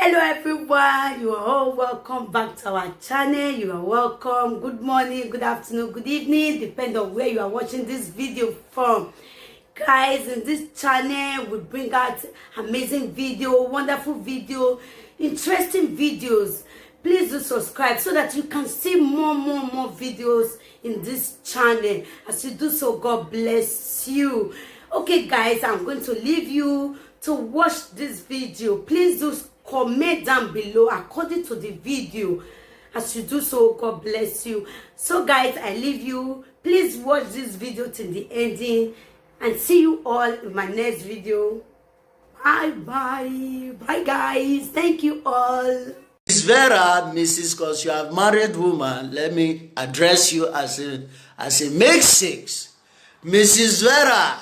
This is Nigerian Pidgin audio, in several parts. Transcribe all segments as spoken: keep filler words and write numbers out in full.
Hello everyone, you are all welcome back to our channel. You are welcome. Good morning, good afternoon, good evening, depend on where you are watching this video from. Guys, in this channel we bring out amazing video, wonderful video, interesting videos. Please do subscribe so that you can see more, more, more videos in this channel. As you do so, God bless you. Okay, guys, I'm going to leave you to watch this video. Please do comment down below according to the video. As you do so, God bless you. So, guys, I leave you. Please watch this video till the ending, and see you all in my next video. Bye bye. Bye, guys. Thank you all. Miss Vera, Missus Cause you have married woman, let me address you as a as a make six. Missus Vera,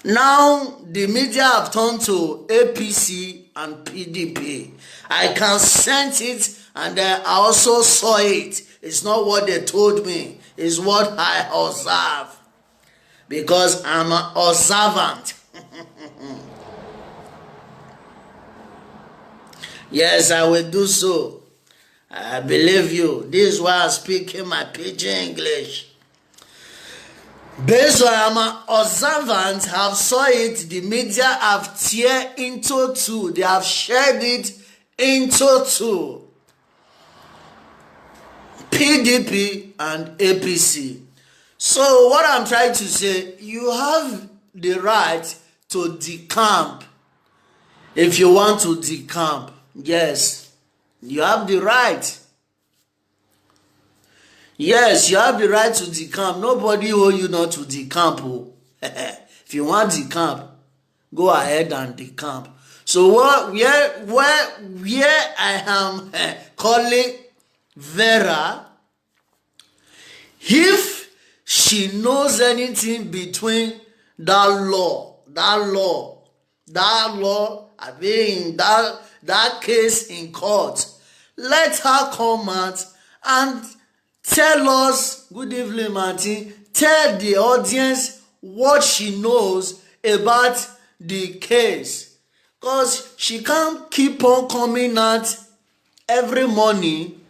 now the media have turned to A P C and P D P. I can sense it, and uh, I also saw it. It's not what they told me, it's what I observe, because I'm an observant. Yes, I will do so. I believe you. This is why I'm speaking my pidgin English. Based on my observant have saw it, the media have tear into two. They have shared it into two. P D P and A P C. So what I'm trying to say, you have the right to decamp if you want to decamp. Yes, you have the right. Yes, you have the right to decamp. Nobody hold you not to decamp. Oh. If you want decamp, go ahead and decamp. So what where where where I am eh, calling Vera, if she knows anything between that law, that law, that law, I mean that that case in court, let her come out and tell us. Good evening, Martin. Tell the audience what she knows about the case, because she can't keep on coming out every morning,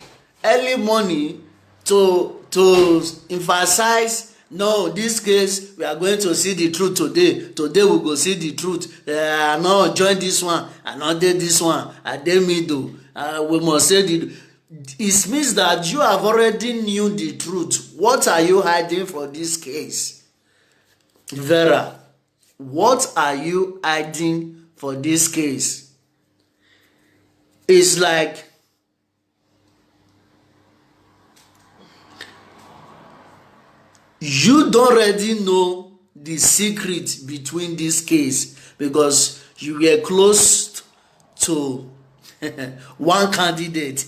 early morning, to to emphasize, no, this case we are going to see the truth today. Today we go see the truth. Uh, I no join this one, I no dey this one, I dey middle. Uh, we must say the it means that you have already knew the truth. What are you hiding for this case? Vera, what are you hiding for this case? It's like you don't already know the secret between this case, because you were close to one candidate.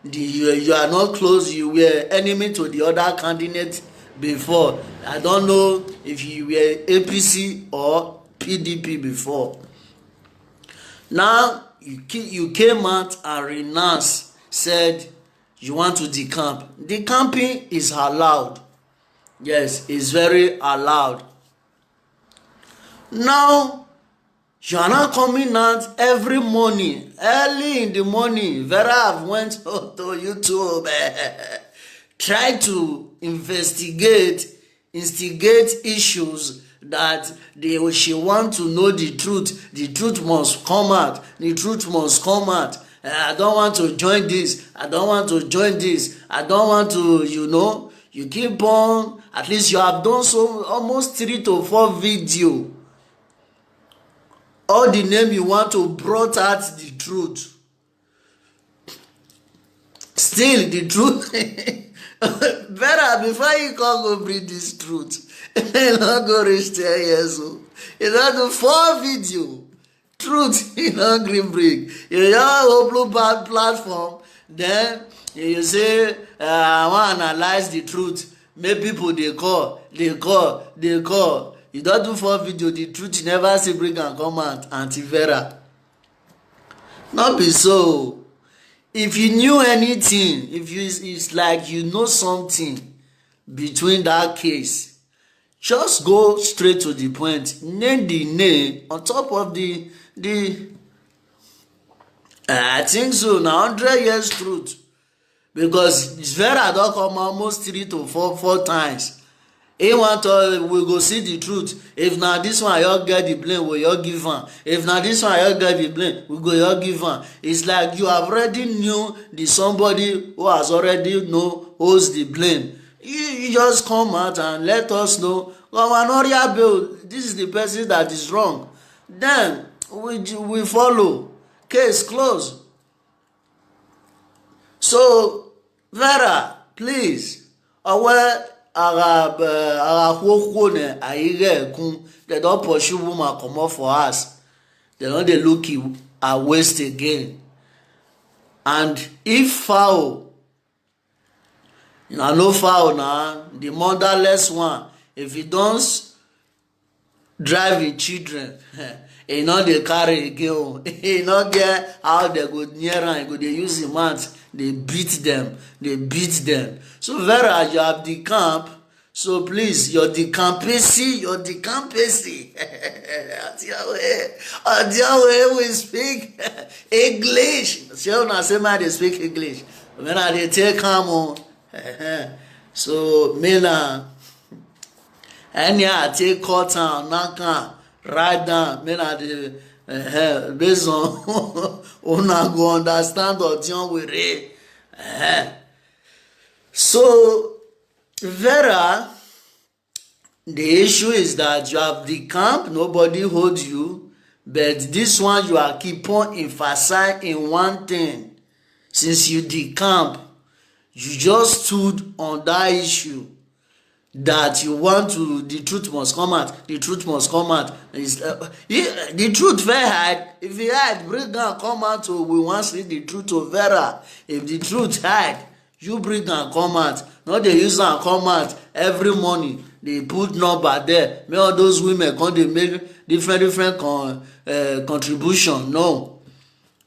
The, you, you are not close, you were enemy to the other candidate before. I don't know if you were A P C or P D P before. Now you, you came out and renounced, said you want to decamp. Decamping is allowed. Yes, it's very allowed. Now, you are not coming out every morning, early in the morning. Vera have went to YouTube, eh, try to investigate, instigate issues that they, she want to know the truth. The truth must come out. The truth must come out. Eh, I don't want to join this. I don't want to join this. I don't want to, you know. You keep on. At least you have done so almost three to four video. All the name you want to brought out the truth. Still the truth. Better before you come go bring this truth. You no go reach ten years old. You don do four video. Truth, you no gree bring. You just open bad platform, then you say, uh, I wan analyze the truth. Make people dey call, dey call, dey call. You don do four video, the truth you never see bring am come out, Aunty Vera. No be so. If you knew anything, if you it's like you know something between that case, just go straight to the point. Name the name on top of the the I think so. Na hundred years truth, because Vera don come almost three to four four times. He want to, we go see the truth. If na this one you get the blame, we you give am. If na this one you get the blame, we go you give am. It's like you have already knew the somebody who has already know holds the blame. You, you just come out and let us know. Gonorrhea bill, this is the person that is wrong. Then we we follow. Case closed. So Vera, please, owe ara ara kwokwo ne ayire kun. They don pursue woman comot for house. They don dey look you her waist again. And if fowl, na no fowl na, the motherless one, if he don s- drive him children, he no dey carry again o. He no get how they go near am. He go dey use him mouth dey beat them, dey beat them. So Vera, you have the camp. So please, your decampancy, your decampancy. Adiawe, Adiawe, we speak English. Shey una say make I dey speak English? When I dey take am o. So me na anyhow I take cut am, knack am, write down. Me na dey based on una go understand Odion Were. So Vera, the issue is that you have the camp, nobody hold you, but this one you are keep on emphasizing one thing. Since you the camp, you just stood on that issue that you want to, the truth must come out, the truth must come out. It's, uh, he, the truth fit hide. If he hide, bring am come out o. We wan see the truth o, Vera. If the truth hide, you bring am come out. No dey use am come out every morning dey put number there, make all those women come dey make different different con uh, contribution. No,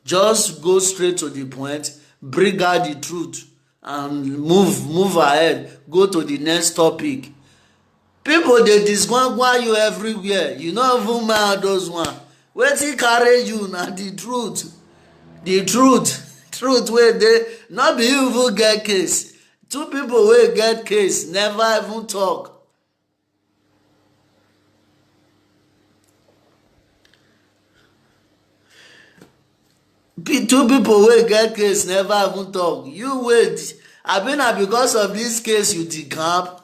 just go straight to the point, bring out the truth and move move ahead, go to the next topic. People dey disgwangwa you everywhere, you no even mind those one. Wetin carry you na the truth. The truth, truth wey dey, no be you even get case. Two people wey get case never even talk. Pe- two people wey get case never even talk. You wait. Abi na because of this case you decamp?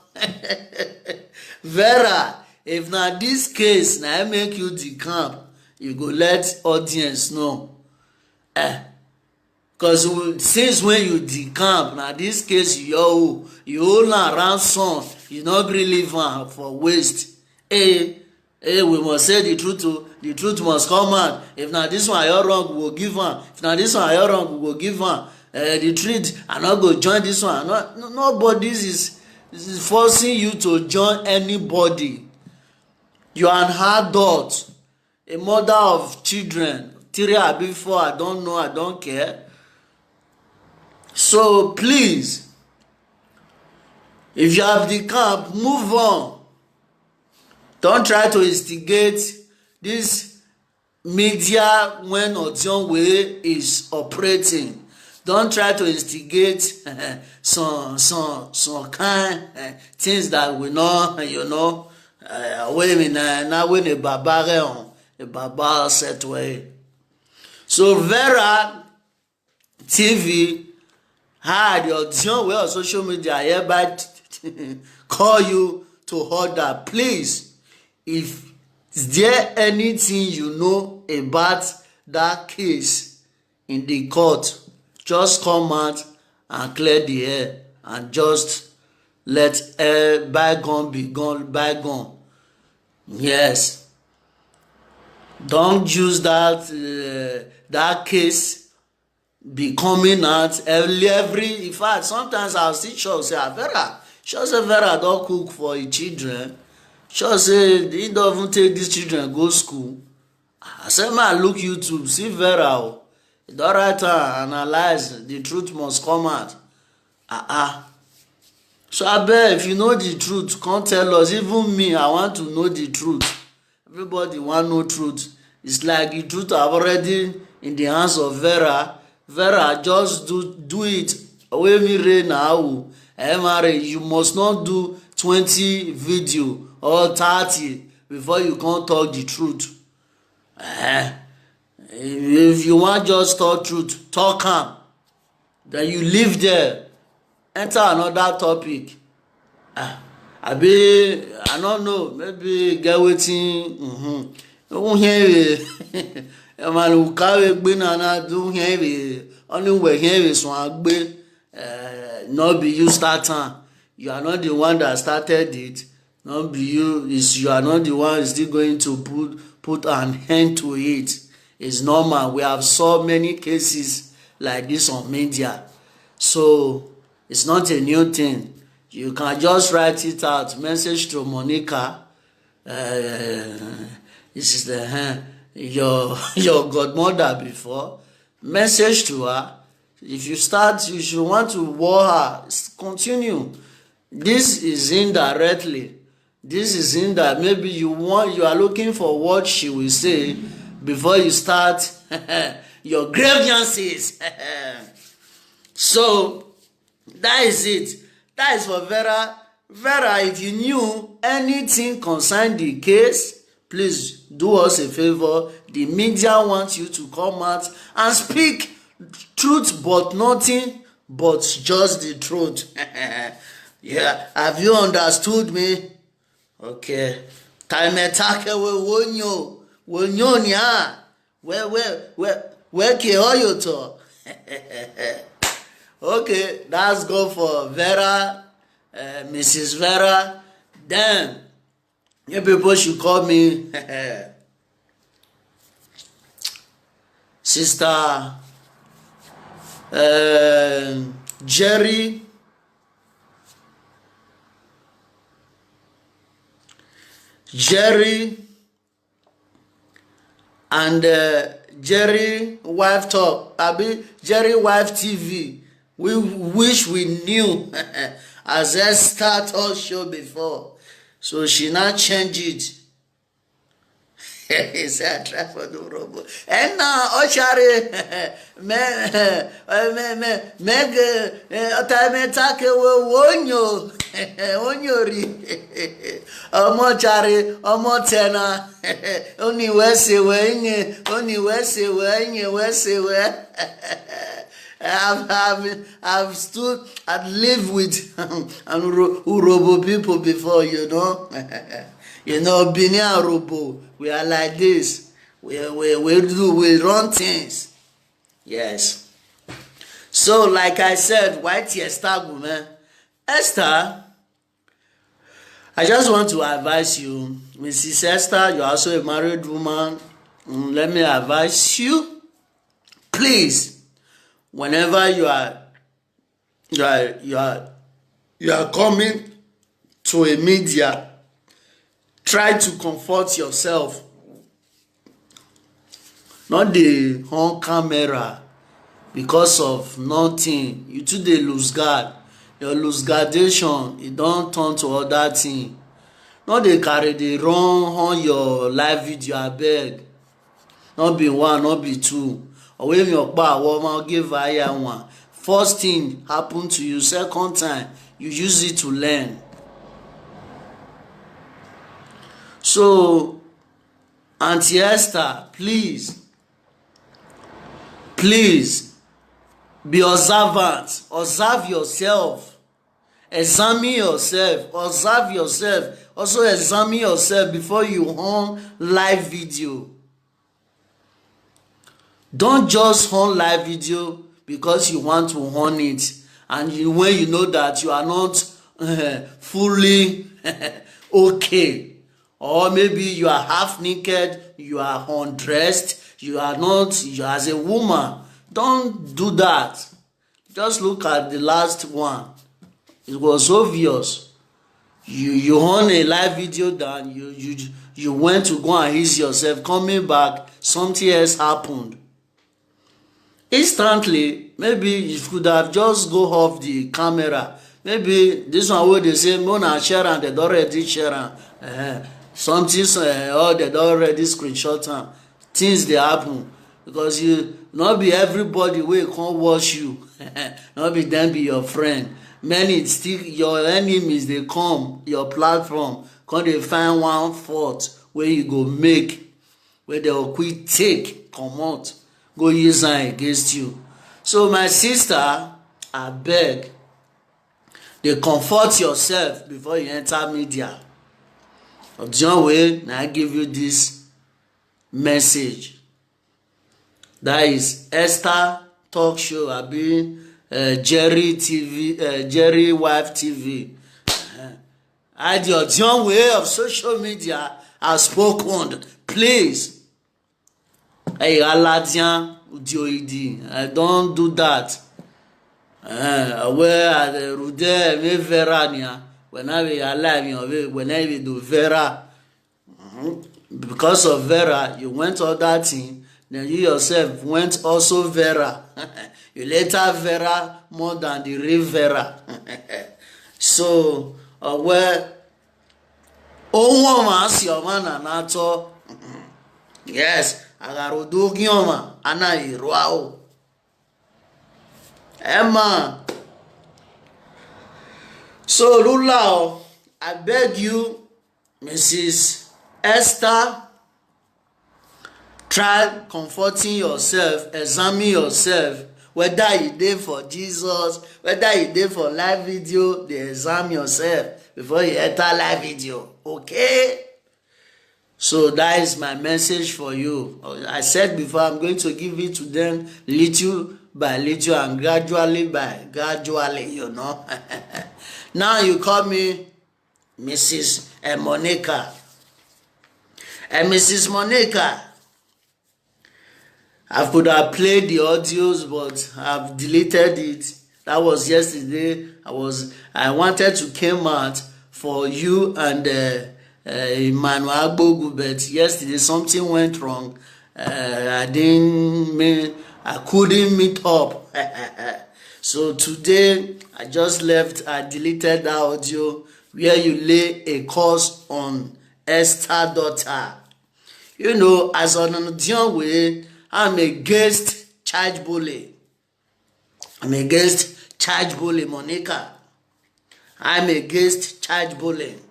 Vera, if na this case na im make you decamp, you go let audience know. Eh, because since when you decamp, na this case you hold, you hold am ransom, you no gree leave am for waste. Eh, eh, we must say the truth o. The truth must come out. If na this one I wrong, we go give am. If na this one I wrong, we go give am. Eh, the truth, I no go join this one. No, no, nobody is, is forcing you to join anybody. You are an adult, a mother of children, three abi four, I don't know, I don't care. So please, if you have the camp, move on. Don't try to instigate this media when Odion Were is operating. Don't try to instigate some some some kind eh, things that we know, you know. Uh, wey mi na na wey ne baba rẹ hàn, ne baba set way. So Vera T V, hi, the Odion Were on social media hereby call you to order. Please, if is there anything you know about that case in the court, just come out and clear the air and just let uh, bygone be gone bygone. Yes. Don't use that uh, that case be coming out every every. In fact, sometimes I'll see sure say ah, Vera, sure say Vera don cook for him children. Sure say he don even take these children go school. I say make I look YouTube, see Vera o. He don write am, analyze, the truth must come out. Ah ah. So abeg, if you know the truth, come tell us. Even me, I want to know the truth. Everybody wan know truth. It's like the truth have already in the hands of Vera. Vera, just do do it. Wey me re na awu. M R A, you must not do twenty video or thirty before you come talk the truth. Eh, if you wan just talk truth, talk am. Then you leave there, enter another topic. Ah, abi, I no know, maybe get wetin, mm-hmm. Who hear we? Man, who carry gbe na na do hear we? Only we hear we so agbe. Uh, no be you start am. You are not the one that started it. No be you, is you are not the one is still going to put put an end to it. It's normal. We have saw many cases like this on media. So it's not a new thing. You can just write it out. Message to Monica. Uh, this is the uh, your your godmother before. Message to her. If you start, if you want to war her, continue. This is indirectly. This is in that maybe you want you are looking for what she will say before you start your grievances. So that is it. That is for Vera. Vera, if you knew anything concern the case, please do us a favor. The media wants you to come out and speak truth, but nothing but just the truth. Yeah, have you understood me? Okay. Time attack we wonyo. Wonyo nya. Where where where where ke oyoto? Okay, that's go for Vera, uh, Missus Vera. Then you people should call me Sister uh, Jerry. Jerry and uh, Jerry Wife Talk, abi Jerry Wife T V. We wish we knew as Esther talk show before. So she now change it. He say I try for the robo. And now, Ochare, me, eh, me, me, me, eh, time attack we wonyo, wonyori. Omo chare, omo tena. Only we say we nye, only we say we nye, we say we. I've, I've, I've stood, I've lived with and Uro- Urobo people before, you know. You know, Bini and Urobo, we are like this. We, we, we do, we run things. Yes. So, like I said, why Esther, man? Esther, I just want to advise you, Missus Esther, you're also a married woman. Mm, let me advise you, please, whenever you are you are you are you are coming to a media, try to comfort yourself. Not the on camera because of nothing. You too dey lose guard. Your lose guardation, e don turn to other thing. No dey carry dey run on your live video, abeg. No be one, no be two. Owe mi okpa awo ma give aya one. First thing happen to you, second time you use it to learn. So, Auntie Esther, please, please be observant, observe yourself, examine yourself, observe yourself, also examine yourself before you on live video. Don't just on live video because you want to on it and you, when you know that you are not uh, fully okay, or maybe you are half naked, you are undressed, you are not you as a woman. Don't do that. Just look at the last one. It was obvious. You you on a live video down. You you you went to go and ease yourself. Coming back, something else happened. Instantly, maybe you could have just go off the camera. Maybe this one wey dey say Mona share and they don already share am. Uh, something uh, or they don already screenshot am. Things dey happen. because you, not be everybody wey come watch you, not be them be your friend. Many still your enemies, they come your platform, come they find one fault where you go make, where they will quit take, come out, go use am against you. So my sister, I beg, they comfort yourself before you enter media. John Way, now I give you this message. That is Esther Talk Show, abi uh, Jerry T V, uh, Jerry Wife T V. Uh, at your own way of social media has spoken. Please. Hey, Aladian Udioidi, I don't do that. Uh, where are the Rude me Vera nia? When I be alive, you know, when I be do Vera. Because of Vera, you went all that thing. Then you yourself went also Vera. You later Vera more than the real Vera. So, uh, well, ohun ọma si ọma na na-atọ. Yes, agarodo gị ọma anaghị eru ahụ. Emma. So, Lula, I beg you, Missus Esther, try comforting yourself, examine yourself, whether you dey for Jesus, whether you dey for live video, dey examine yourself before you enter live video, okay? So that is my message for you. I said before, I'm going to give it to them little by little and gradually by gradually, you know. Now you call me Missus Monica. And Missus Monica, I could have played the audios, but I've deleted it. That was yesterday. I was I wanted to came out for you and uh, uh, Emmanuel Agbogu, but yesterday something went wrong. Uh, I didn't mean I couldn't meet up. So today I just left. I deleted that audio where you lay a curse on Esther daughter. You know, as an Odion way, I'm against child bullying. I'm against child bullying, Monica. I'm against child bullying.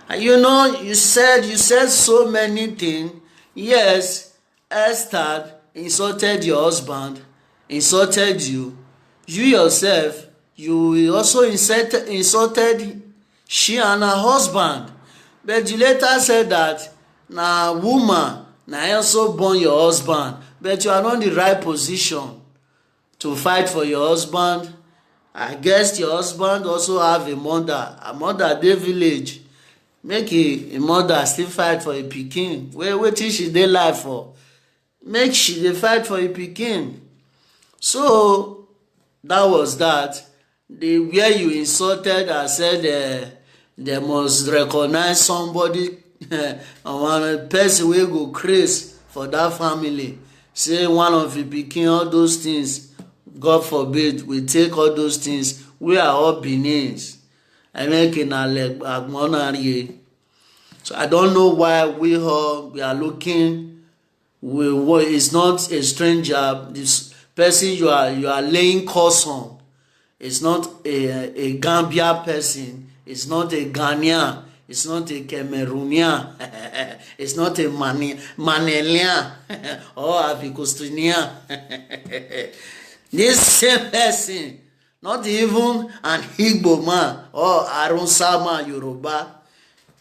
And you know, you said you said so many things. Yes, Esther insulted your husband, insulted you. You yourself, you also insult, insulted she and her husband. But you later said that na woman na also born your husband, but you are not in the right position to fight for your husband. I guess your husband also have a mother. A mother dey village. Make a, a mother still fight for a pikin. Where wetin she dey life for? Make she dey fight for a pikin. So that was that. The where you insulted and said uh, they must recognize somebody, one person wey go craze for that family. Say one of the pikin, all those things. God forbid we take all those things. We are all Benin's. I make in Agbonari. So I don't know why we all we are looking. We, it's not a stranger. This person you are you are laying curse on. It's not a, a Gambia person. It's not a Ghanaian. It's not a Cameroonian. It's not a Mani, Manelian or Afikustinian. This same person, not even an Igbo man or Arunsa man, Yoruba.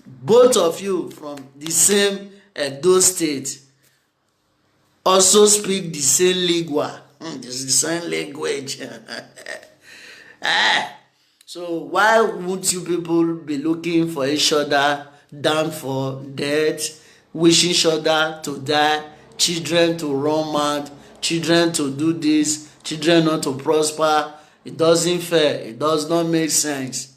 Both of you from the same Edo State also speak the same lingua, hmm, the same language. Ah, so why won't you people be looking for each other downfall, death, wishing each other to die, children to run mad, children to do this, children not to prosper? It doesn't fair. It does not make sense.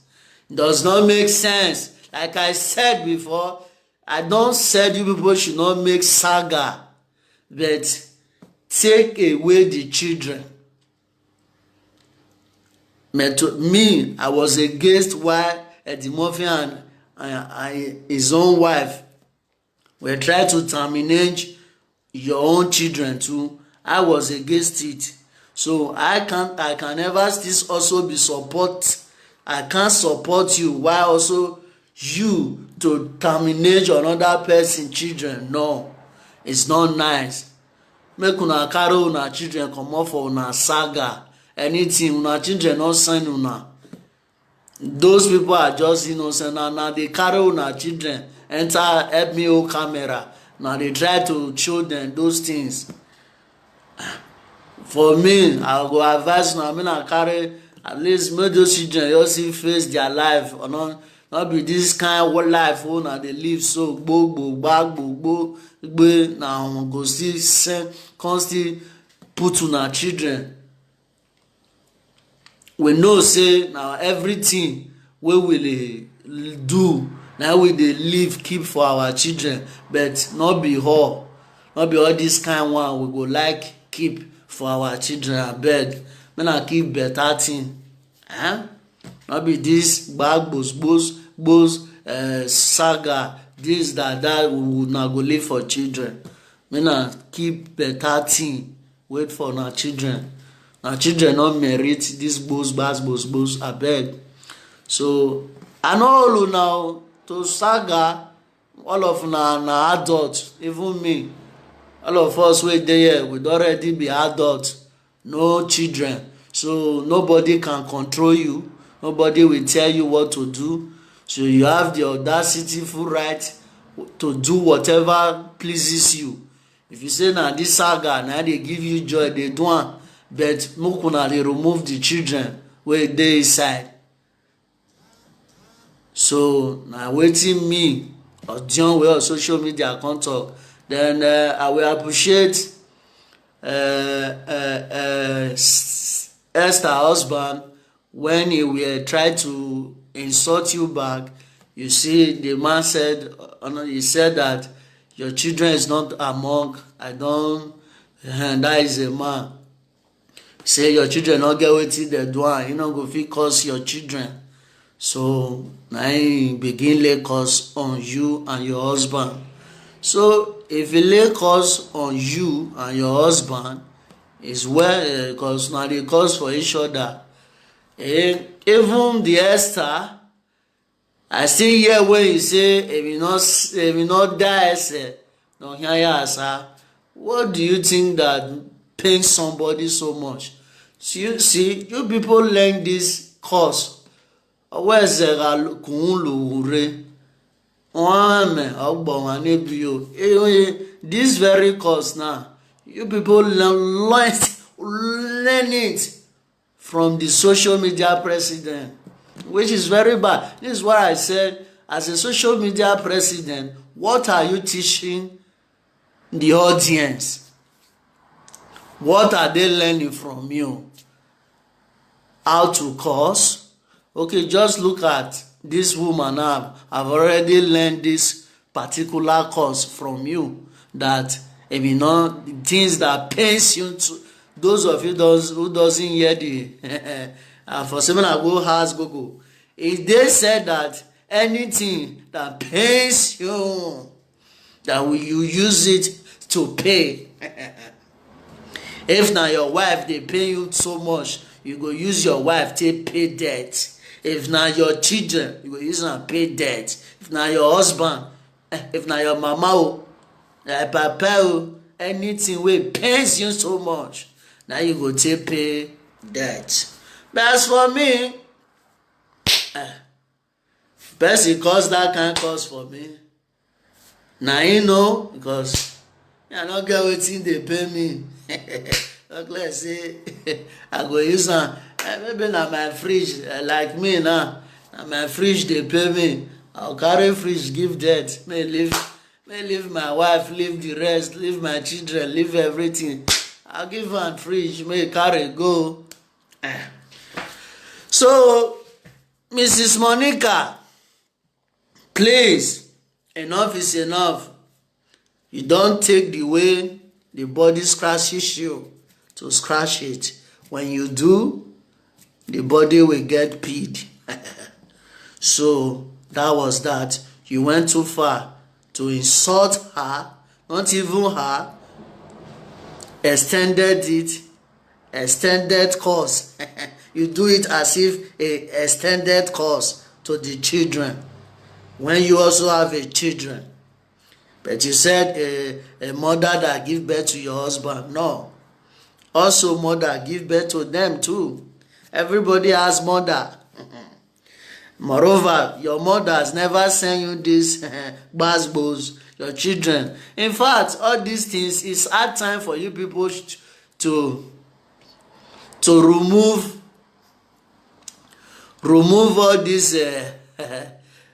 It does not make sense. Like I said before, I don't said you people should not make saga, but take away the children. But to me, I was against why Eddie Murphy and, and, and his own wife were trying to terminate your own children too. I was against it. So I can't, I can never still also be support. I can't support you while also you to terminate another person children. No, it's not nice. Make una carry una children comot for una saga. Anything, una children no send una. Those people are just innocent, and now they carry una children enter Help Me O camera. Now they try to show them those things. For me, I go advise una, make una carry, at least make those children just see face their life, or not, not be this kind of life wey una dey live. So gbogbo gbagbo gbogbo gbe na una go still send, come still put una children. We know say na everything wey we dey do, na we dey live keep for our children, but no be all, no be all this kind one we go like keep for our children. Abeg, make una keep better thing. Eh? No be this gbag gbos gbos gbos, eh, saga, this, that, that, we una go live for children. Make una keep better thing. Wait for una children. Una children no merit this gbos gbas gbos gbos, abeg. So I no hold una o, to saga. All of una na adult, even me. All of us wey dey here, we don already be adult, no children. So nobody can control you. Nobody will tell you what to do. So you have the audacity, full right to do whatever pleases you. If you say na this saga na dey give you joy, dey do am, but make una dey remove the children wey dey inside. So na wetin me, Odion, wey on social media come talk. Then, uh, I will appreciate, uh, uh, uh, s- Esther husband when he will try to insult you back. You see, the man said, uh, no, he said that your children is not among. I don't. That is a man. Say your children no get wetin dem do am, you no go fit curse your children. So na him begin lay curse on you and your husband. So if he lay curse on you and your husband, is well, because na dey curse for each other. Eh, even the Esther, I still hear when you say, "If you not, if you not die, sir, no hear ya, sir." What do you think that pains somebody so much? So you see, you people learn this course. Where's the Kunlu? This very course now, you people learn, learn, learn it from the social media president, which is very bad. This is what I said. As a social media president, what are you teaching the audience? What are they learning from you? How to curse? Okay, just look at this woman now. I've already learned this particular curse from you, that if you know things that pains you to, those of you does, who doesn't hear the uh, for seven I go ask Google. If they said that anything that pains you, that will you use it to pay. If na your wife dey pay you so much, you go use your wife take pay debt. If na your children, you go use am pay debt. If na your husband, eh, if na your mama o, na your papa o, anything wey pains you so much, na you go take pay debt. But as for me, eh, person cause that kind cause for me, na him know, because me, I no get wetin dey pay me. Talk like say I go use am. Eh, maybe na my fridge, eh, like me now, na my fridge dey pay me. I'll carry fridge give debt. May leave, may leave my wife, leave the rest, leave my children, leave everything. I'll give am fridge, may carry go. Eh. So, Missus Monica, please, enough is enough. You don take the way the body scratches you to scratch it. When you do, the body will get paid. So that was that. You went too far to insult her, not even her, extended it, extended course. You do it as if a extended course to the children when you also have a children. But you said a, a mother that give birth to your husband. No. Also, mother give birth to them too. Everybody has mother. Moreover, your mother has never sent you this gbasgbos, your children. In fact, all these things is hard time for you people sh- to to remove remove all these uh,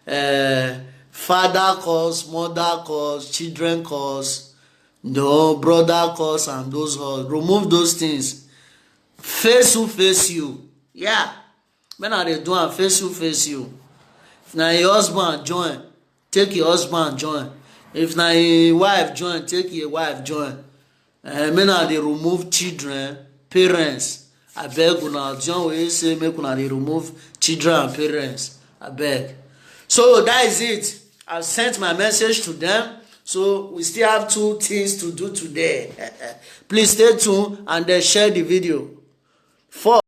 uh, father calls, mother calls, children calls, no brother calls, and those calls. Remove those things. Face who face you. Yeah. When I dey do am, face who face you. If na your husband join, take your husband join. If na your wife join, take your wife join. Uh, make una dey remove children, parents. I beg una, John wey say make una dey remove children and parents. I beg. So that is it. I've sent my message to them. So we still have two things to do today. Please stay tuned and then share the video. Four.